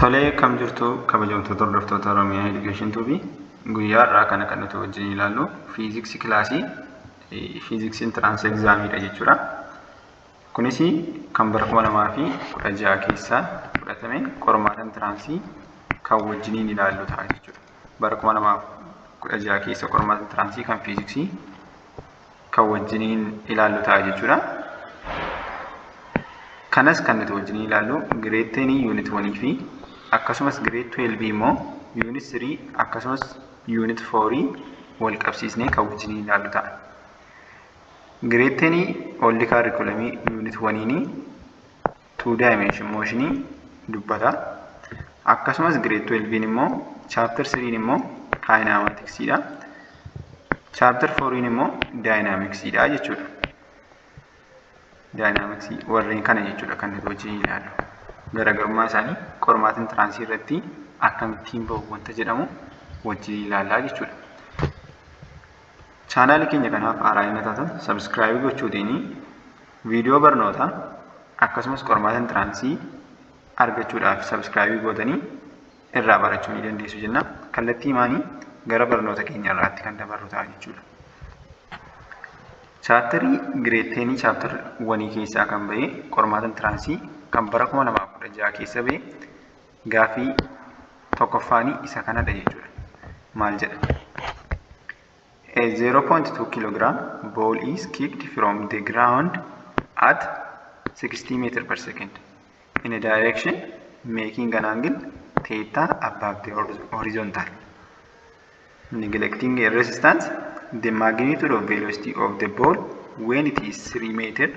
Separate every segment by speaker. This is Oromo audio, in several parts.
Speaker 1: Tolee, kam jirtu kabajamtoota hordoftoota Oromiyaa Education Tube. Guyyaa har'aa kana kan nuti wajjin ilaallu fiiziksii kilaasii, fiiziksii entrance examiidha jechuudha. Kunis kan bara 2016 keessa fudhatame qormaata entrance kan wajjiniin ilaallu ta'a jechuudha. Bara 2016 keessa qormaata entrance kan fiiziksii kan wajjiniin ilaallu ta'a jechuudha. Kanas kan nuti wajjin ilaallu grade 10 unit 1 fi akkasumas grade 12 immoo unit 3 akkasumas unit 4 wal qabsiisnee kan wajjin ilaallu ta'a. Grade 10 old curriculum unit 1 two dimension motion dubbata. Akkasumas grade 12 immoo chapter 3 immoo kinematicsdha. Chapter 4 immoo dynamicsdha jechuudha. Dynamics warreen kana jechuudha kan nuti wajjin ilaallu. Garaagarummaa isaanii qormaata entrance irratti akkamittiin bahu wanta jedhamu wajjin ilaallaa jechuudha. Chaanaalii keenya kanaaf haaraa inni taatan subscribe gochuutiin viidiyoo barnootaa akkasumas qormaata entrance argachuudhaaf subscribe gootanii irraa barachuu ni dandeessu jenna. Kallattii maanii gara barnoota keenya irraatti kan dabarru ta'a jechuudha. Chapterii grade 10 chapter 1 keessaa kan bahe, qormaata entrance kan bara 2016 keessa bahe, gaaffii tokkoffaanii isa kanadha jechuudha. Maal jedha? A 0.2 kilogram ball is kicked from the ground at 60 meter per second in a direction making an angle theta above the horizontal. Neglecting a resistance, the magnitude of velocity of the ball when it is 3 meter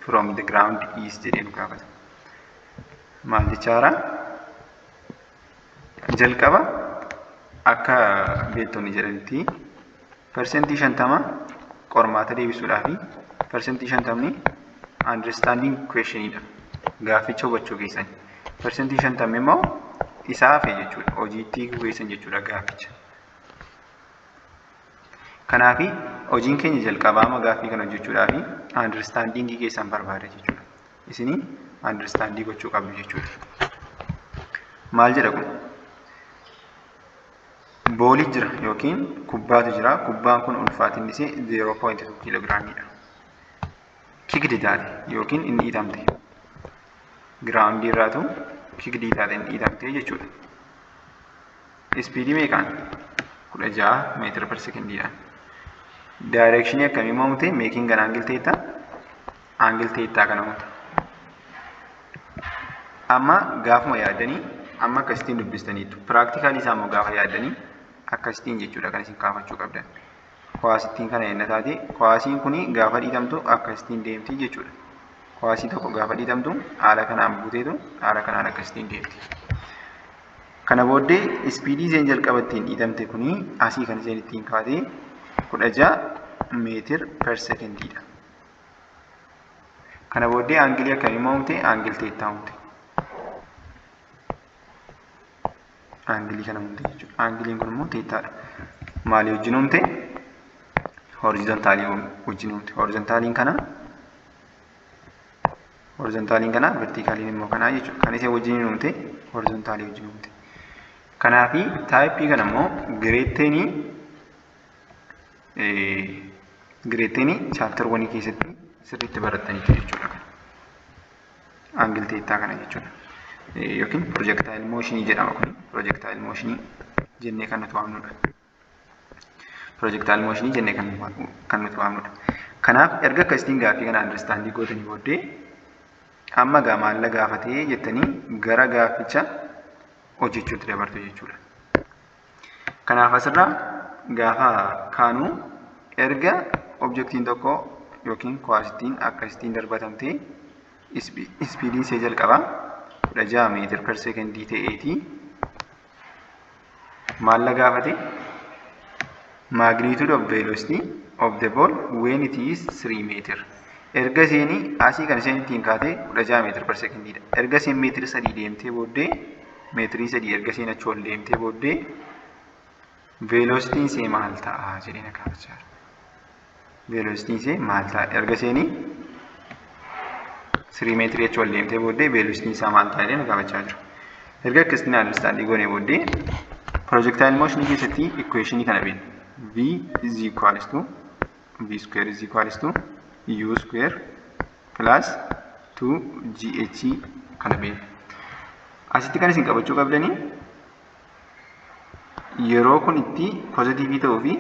Speaker 1: from the ground is jedhee nu gaafata. Maal jechaara? Jalqaba akka beektonni jedhanitti 50% qormaata deebisuudhaa fi 50% understanding questionidha. Gaafficha hubachuu keessan. 50% immoo isaa hafe jechuudha. Hojiitti hiikuu keessan jechuudha gaafficha. Kanaafi hojiin keenya jalqabaa amma gaaffii kana hojjechuudhaa fi understanding keessan barbaada jechuudha. Isinii understanding gochuu qabdu jechuudha. Maal jedha kun? Ballii jira yookiin kubbaatu jira. Kubbaan kun ulfaatinni isee 0.2 kiiloogiraamiidha. Kicked taate yookiin inni dhiitamte. Groundii irraatu kicked taate, inni dhiitamte jechuudha. Speedii meeqaan? 16 meetira per secondiidhaan. Directionii akkamii uumamte? Making an angle theta, angle theta kana uumte. Amma gaafuma yaaddanii amma akkasittiin dubbistaniitu. Practicalii isaa immoo gaafa yaaddanii akkasittiin jechuudha kan isin kaafachuu qabdan. Kuwaasittiin kana yenna taate, kuwaasiin kun gaafa dhiitamtu akkasittiin deemti jechuudha. Kuwaasii tokko gaafa dhiitamtu haala kanaan buuteetu haala kanaan akkasittiin deemti. Kana booddee speedii isheen jalqaba ittiin dhiitamte kuni asii kan isheen ittiin kaate 16 meter per secondiidha. Kana booddee angleii akkamii uumte? Angle theta uumte. Angleii kana uumte jechuudha. Angleiin kun immoo thetadha. Maalii wajjin uumte? Horizontalii wajjin uumte. Horizontaliin kana, horizontaliin kana, verticaliin immoo kanaa jechuudha. Kan isheen wajjin uumte horizontalii wajjin uumte. Kanaafi typeii kana immoo grade 10 chapter 1 keessatti sirriitti barattaniitu jechuudha. Angle theta kana jechuudha. Yookiin projectile motionii jedhama kun, projectile motionii jennee kan nuti waamnudha. Projectile motionii jennee kan nuti waamnudha. Kanaaf erga akkasitiin gaaffii kana understandii gootanii booddee amma gaa maalla gaafatee jettanii gara gaafficha hojjechuutti dabartu jechuudha. Kanaaf asirraa gaafa kaanuu, erga objectiin tokko yookiin kuwaasittiin akkasittiin darbatamtee speediin ishee jalqabaa 16 meter per secondii ta'eetii, maalla gaafate? Magnitude of velocity of the ball when it is 3 meter. Erga isheen asii kan isheen ittiin kaate 16 meter per secondiidha. Erga isheen meetira 3 deemtee booddee, meetirii 3 erga isheen achi ol deemtee booddee, velocityn ishee maal ta'a jedhee na gaafachaa jira. Velocityn ishee maal ta'a? Erga isheen 3 meetirii achi ol deemtee booddee velocityn isaa maal ta'a jedhee na gaafachaa jira. Erga akkasitti understanding goonee booddee, projectile motion keessatti equationii kana beekna. V is equals to V square is equals to U square plus 2GH kana beekna. Asitti kan isin qabachuu qabdanii, yeroo kun itti positive ta'uu fi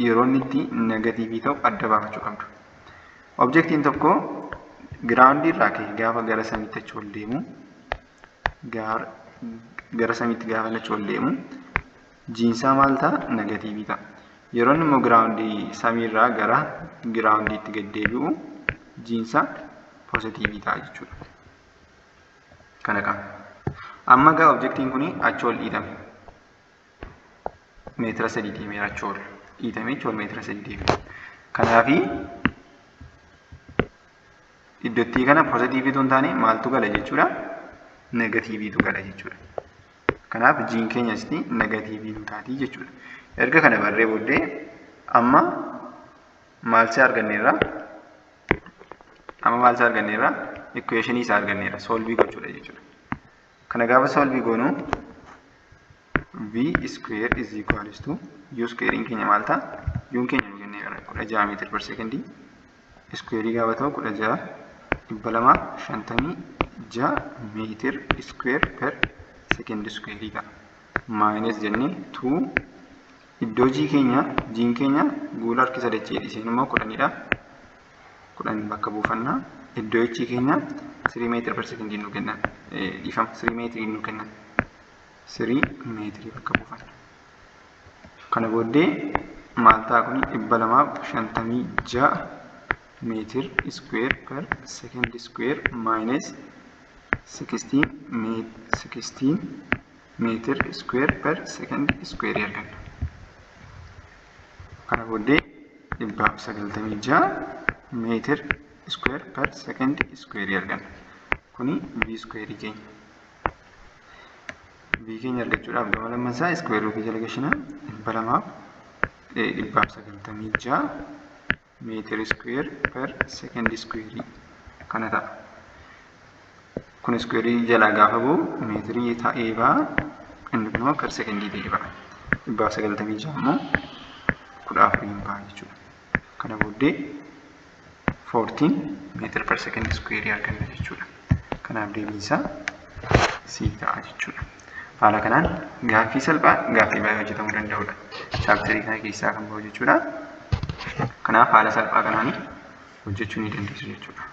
Speaker 1: yeroo inni itti negative ta'u adda baafachuu qabdu. Objectiin tokko groundii irraa ka'ee gaafa gara samiitti achi ol deemu, gara samiitti gaafa achi ol deemu, G'nsaa maal ta'a? Negative ta'a. Yeroo inni immoo groundii samiirraa gara groundiitti gad deebi'u, G'nsaa positive ta'a jechuudha. Kana qaba. Amma egaa objectiin kun achi ol dhiitame. Meetira 3 deemeera, achi ol dhiitamee achi ol meetira 3 deeme. Kanaafi iddootti kana positiveiitu hin taane maaltu gala jechuudha? Negativeiitu gala jechuudha. Kanaaf G'n keenya asitti negative nu taatii jechuudha. Erga kana barree booddee, amma maal isaa arganneerra? Amma maal isaa arganneerra? Equationii isaa arganneerra. Solve gochuudha jechuudha. Kana gaafa solve goonu, v square is equals to u squarein keenya maal ta'a? U'n keenya nu kenneera, 16 meter per secondii. Squareii gaafa ta'u, 16 256 meter square per second squareii ta'a. Minus jennee 2 iddoo g keenya, g'n keenya guula harkisa dachee isheen immoo 10dha. 10 bakka buufannaa. Iddoo h keenya 3 meter per secondii nu kennan, dhiifama, 3 meetirii nu kennan. 3 meetirii bakka buufanna. Kana booddee maal ta'a kuni? 256 meter square per second square minus 16 meter square per second square arganna. Kana booddee 196 meter square per second square arganna. Kuni v square keenya. V keenya argachuudhaaf gama lammasaa square root jala gashina, 296 meter square per second square kana ta'a. Kun square jalaa gaafa bu'u meetirii ta'ee ba'a. Inni kun immoo per secondii ta'ee ba'a. 196 immoo 14n ba'a jechuudha. Kana booddee 14 meter per second square arganna jechuudha. Kanaaf deebiin isaa C ta'a jechuudha. Haala kanaan gaaffii salphaa, gaaffii baay'ee hojjetamuu danda'udha. Chapterii kana keessaa kan bahu jechuudha. Kanaaf haala salphaa kanaan hojjechuu ni dandeessu jechuudha.